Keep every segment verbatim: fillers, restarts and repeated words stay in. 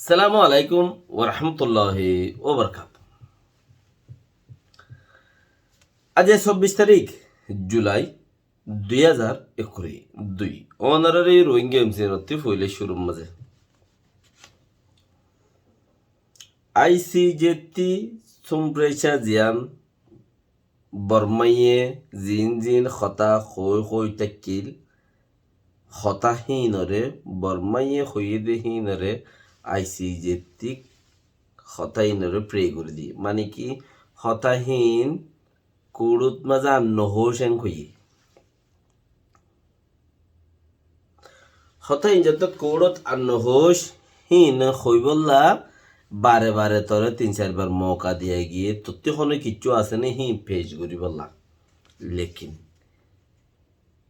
Assalamu alaikum warahmatulláhi wabarakátuhu. Aijja sobbic tarík Julai dui házar ekkuri dui. Ónorare Rohingya M C N ottú foila cúrur mazé I C J ttú Sumpreca Ziyan Bormaye zin zin hotá hoi hoi tákkil, hotá hínore, Bormaye hoiyé de hínore I C J ttú hotá hínore free gorí diyé. Mani ki, hotá hín kouçot mazé ar no hoóc en hoiyé. Hotá hín zeñtté kouçot ar no hoóc, hín hoibólla bare bare toré tin sair bar mouka diya giyé, tottú honó kiccú asé né hín pec goríbolla. Lekin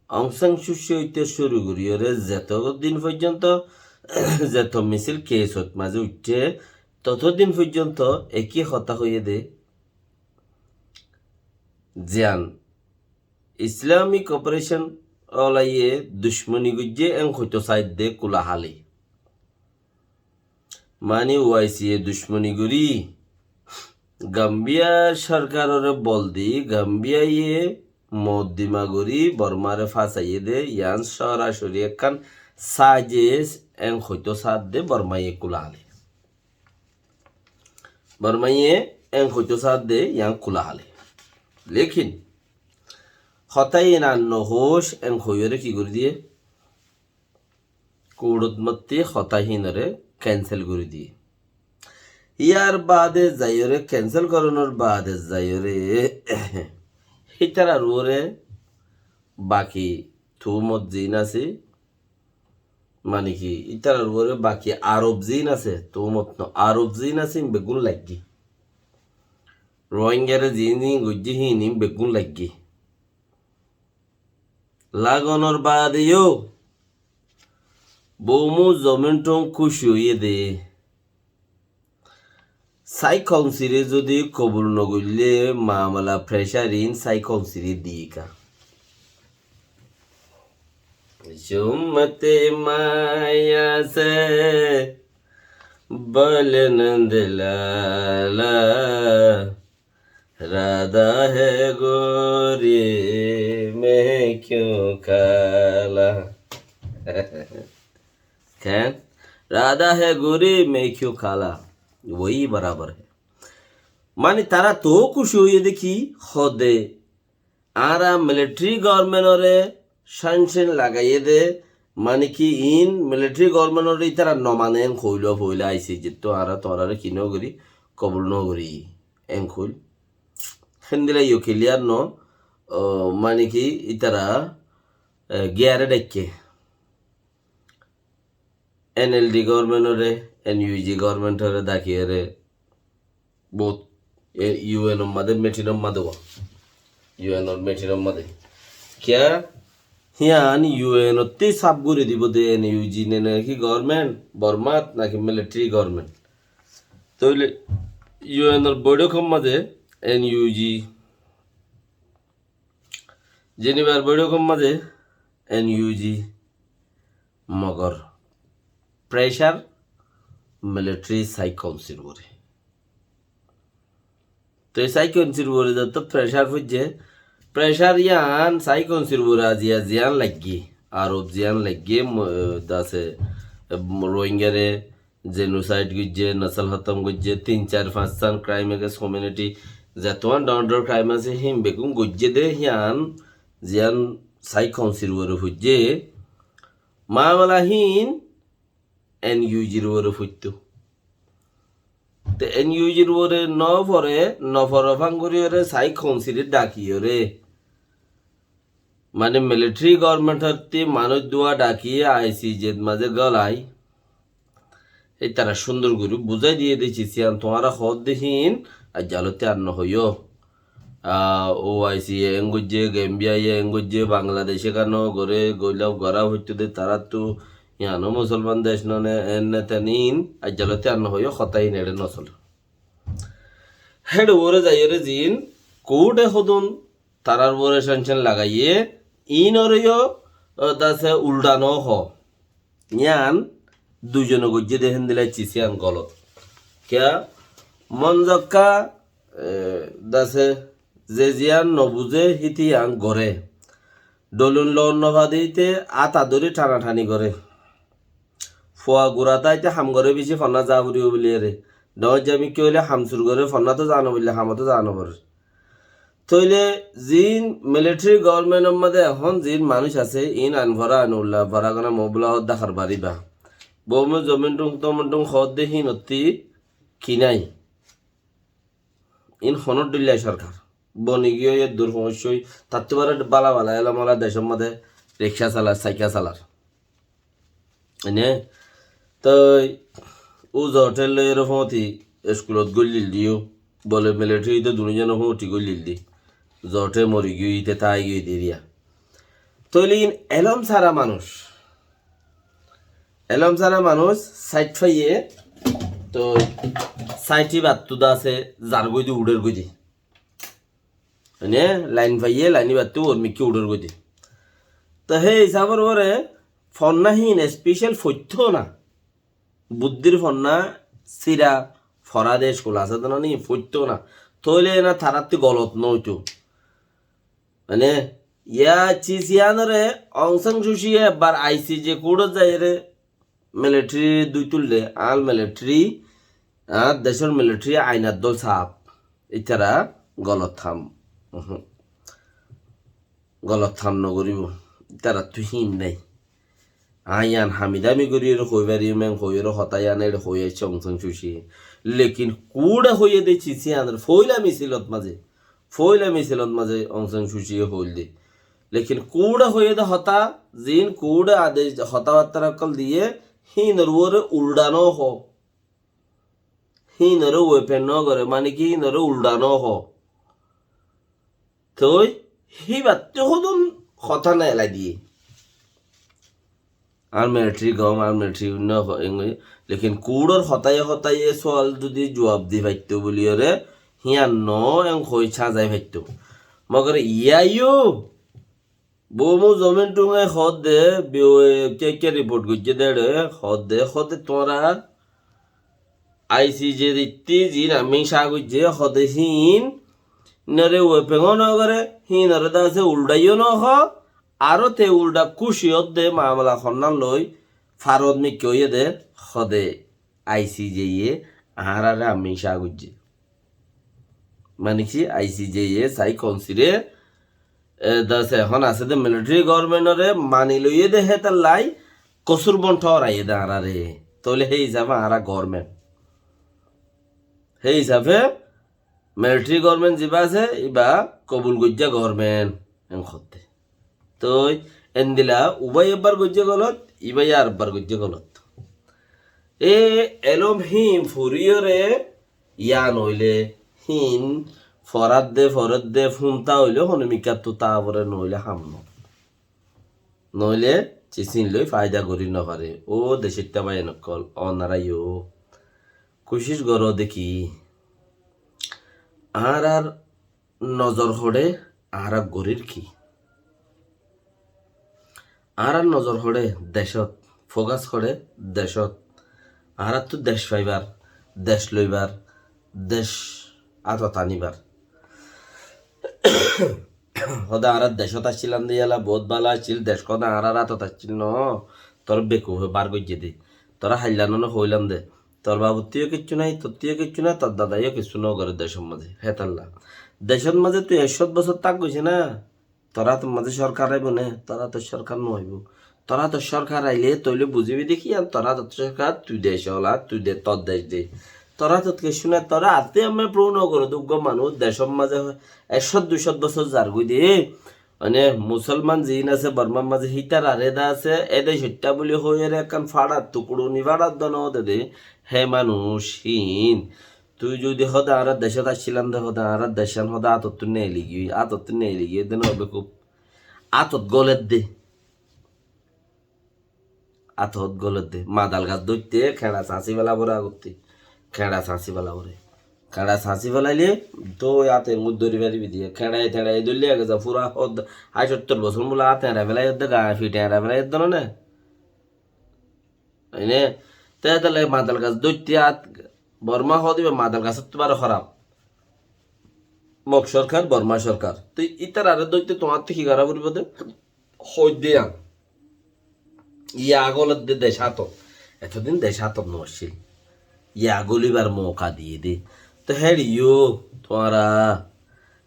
Aung San Suu Kyi oitté cúru goríyore zeto din foijjonto, zeto misil kesot mazé uiththé, toto din foijjonto ekí hotá hoiyé de, ziyan Islamic Cooperation olaye ducmoni goijjé en hoitó saidde kula hali. Mani O I C ye ducmoni gorí, Gambiya sorkarore bol di, Gambiyaye moddima gorí Bormare fasaiyé de, yián sorasori ekkán sajes en hoitó saidde Bormaye kula hali. Bormaye en hoitó saidde yián kula hali. Lekin hotá hín ar no hoóc en hoiyore ki gorí diyé? Kouçot mazé hotá hínore cancel gorí diyé. Yar baade zaiyore, cancel gorónor baade zaiyore, ítarar uore baki tuhumot zin asé, mani ki, ítarar uore baki arob zin asé, tuhumot no, arob zin asé, ín beggún laiggé. Rohingyare zin zin goijjé hín, ín beggún laiggé. Lagonor baade yó Bomu zomin tun kúci óiye de. Sai kounsile zodi kobul no goille mamala pressure in sai kounsile diyé ka. Jumte maya se bol nand lala, radha hai gori main kyun kala. Ken? Radha hai gori main kyun kala. Wohi barabar hai. Mani tara to kúci óiye de ki hode. Añára military government ore sanction lagaiye de, mani ki in military government ore itara no mane en hoilo foila aisi jetto añára torare ki no gori, kobul no gori en hoil. Hendila yo clear no, o, mani ki itara, e, giyare daikke. N L D government ore, N U G government ore dakiyore bout, e, U N or maze, meeting or maze wa. U N or meeting or maze. Kiya? Hiyan U N otte saf gori dibo de N U G ne naki government, Bormat naki military government. Toile U N or boitok or maze N U G, Geneva r boitok or maze N U G, mogor pressure military sai kounsile ore. Te sai kounsile ore to pressure foijje, pressure yan sai kounsile ore aziya ziyan lagge, arob ziyan lagge, mo-, dase, em, Rohingya re genocide goijje, nasal hotom goijje, tin, sar, fañs san crime against humanity, zetuwan doñr doñr crime ase, him bekkun goijje de, hiyan ziyan sai kounsile ore foijje, mamala hin N U G r ore foitto. Te N U G r ore no fore, no fore fangori ore sai kounsile daki ore. Mane military government otte manuj duwa daki I C J maze golai. Itara cúndor gori buzai diye de ki siyan tuáñra hoódde hín, aijja lotti ar no hoiyo. Ah, O I C ye en goijje, Gambia ye en goijje, Bangladesh e kano gore, goila gora foitto de tarattu, yano Musolman dec none, en ne ten in, aijja lotti ar no hoiyo, hotá in ere no sole. Héçe ore zaiyore zin, court e hodun, tarar ore sanction lagaiye, in ore yo, o, dase ulda no ho. Yan, Duizone goijjé de héndilla ciz yían golot. Kiyá? Mon zokká, e, dase ze ziyán nobuzé híte yían goré. Dholin loon nofade íte áta dóri thana-thani goré. Fua gura táite ham goré bicí fonná za foribó buliyére. Dhoóñr zamikká óile ham sur goré, fonná to za no foré, hamot to za no foré. Tóile ziín militari gobormentor mazé ehón ziín manúic asé, iín ain fora ain ulla fora gana mobula hoddá harbari ba. Bomu zomin dhung tomin dhung hoódde híinottí ki nái. Iín honó dhílla sorkar. Boni giyói eddur foóñiccói, tattú bare bála bála elom ola decór mazé rikcá salar, saikel salar. Ene, toi u zote loiyóre foóñti eskulot góillil diyó, bole militari ite dunúzone foóñti góillil di. Zote mori giyói ite tái giyói de eriya. Tóile iín elóm sára manúic. Elóm sára manúic, sáit faiyé, toi sáit íbattú dase zargói de, uçérgói de. Mane, lain faiyé, lain íbattú uor mikká uçérgói de. Toi hé hísabor uore fonná híin especial foittó na. Buddír fonná síra fora de eskul asé de na ni, foittó na. Tóile ena tarattú golot no óito. Mane, yá ciz yíanore Aung San Suu Kyi ebbar I C J court ot zaiyóre militari dui tulle, añár militari, añár decór militari ainat dol saaf. Ítara golot ham, uhum, golot ham no goríbo. Ítarattú híin nái. Aññí yián hami dami gorí ere hoi fariyum, en hoi ere hotá yián ere hoi aiccé Aung San Suu Kyi. Lekin kuúça hoiyé de ciz yían, foila misilot mazé, foila misilot mazé Aung San Suu Kyi ye hoil de. Lekin kuúça hoiyé de hotá, ziín kuúça adec hotábattar ókkol diyé, híinor uore uldha no hoó. Híinore weapon no goré, mane ki híinore uldha no hoó. Toi híbattú hodún hotá no elai diyé. Añár militari gom, añár militari no ho-, engo-, lekin kuúçor hotáye hotáye sual zudi juab di faittó buliyóre, híyan no en hoi sazai faittó. Mogor iyá yó Bomu Zomin Dhunge hoódde, B O A ke, ke report goijjé de ere, hoódde, hoódde tuáñra I C J dittí ziín amín cá goijjé, hoódde híin, híinore weapon o no goré, híinore dase uldhaiyó no hoó, aró te uldha kúci ódde mamela honnán loi, farot mikká óiye de, hoódde I C J ye añárare amín cá goijjé. Mane ki I C J ye sai kounsire, e, dase ehón asé de militari gobormenore mani loiyé de hétallai kosúr bon thóoraiyé de añárare. Tóile hé hísafe añára gobormen. Hé hísafe militari gobormen zibá asé, íba kobul goijjé gobormen. En hoódde. Toi endilla ubái ebbar goijjé golot, ibái ar ebbar goijjé golot. E elóm híin foriyóre yián óile híin foradde, foredde, fúnta óile hono mikkáttú taa fore, noóile ham no. Noóile cisín loi faida gorí no fare. Ó decóitta bái ókkol, onará yó kucíc goró de ki. Añárar nozor hoçé añára gorír ki? Añárar nozor hoçé decót, fokas hoçé decót. Añáráttu dec faibar, dec loibar, dec átot aníbar. Hóde añára decót accílam de yála boóut bála accíl, dec hóde añárar átot accíl noó, toré bekufe bar goijjé de. Toré hailla none hoóilam de. Tor babuttú yó kiccú nái, tottú yó kiccú nái, tor dadaye yó kissú no goré decór mazé. Hétalla. Decór mazé tui ekcót bosór tákgoi ná, tor átor mazé sorkar aibó né, tor átot sorkar no aibó. Tor átot sorkar ailé tóile buzíbi de ki, yián tor átot sorkar, tui dec ola, tui de, tor dec de. Tor átot kissú nái, tor átot ammá prove no goré de uggwá manúic decór mazé ekcót duicót bosór zargói de. Mane, musolman ziín asé Bormar mazé, hítararé de asé, ede soittá buli hoiyóre ekkán façar tukuruni façar dóna ódede, hé manúic híin. Tui zudi hóde añára decót accílam de hóde añára decán hóde átottú neeli giyói, átottú neeli giyói de no bekuf. Átot goledde. Átot goledde. Madal gas dóitte, keñça sañsí fela fore agottí. Keñça sañsí fela fore. Keñça sañsí felaile, toi áte engur dóri faribi de. Keñçaye teñçaye dóille ege za fura hóde, háit sóttor bosór mula áte eñça felaiyódde, gañe fite eñça felaiyódde no né? Ene, Te étella madal gas dóitte át Borma hoó de ibá madal gasóttu baré hóraf. Mog sorkar, Borma sorkar. Te ítararé dóitte tuáñttú ki gorá foribó de? Hoóidde yián. Yá golódde dec átot. Etodin dec átot no accíl. Yá golibar mouka diyé de. Te héçe yó tuáñra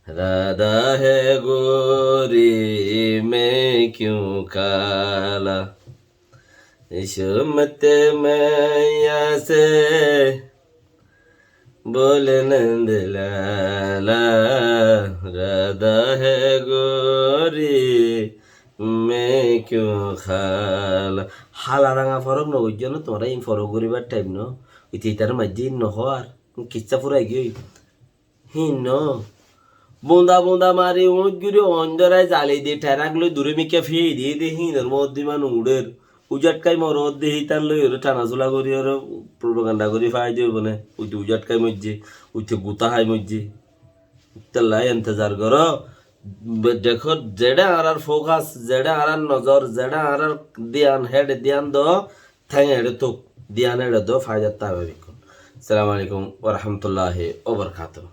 رہتا ہے گوری میں کیوں کالا، عشق میں تیرے ایسے بولنے دلالا، رہتا ہے گوری میں کیوں کالا۔ Hála ranga forok no buijjó né tuáñra, in forok goribar thaim no. Ite itar maijjé in no hoó ar. Kissá furai giyói. Híin no. Bunda bunda mari uñth gori oin dorai zali di, therak loi dure mikká fiyai di, di híinor moddí man uçér. Ujatkai morot di hítan loi ore thana sula gori ore propaganda gori fai dibo ne. Uite ujatkai moijje, uite guta hai moijje. Tellai entezar goro. Be-, dekho, zeçe añárar focus, zeçe añárar nozor, zeçe añárar diyan, héçe diyan do, théng eçé tuk, diyan eçé do, faidat táibo bekkún. Assalamu alaikum wa rahmatullahi wa barakatuhu.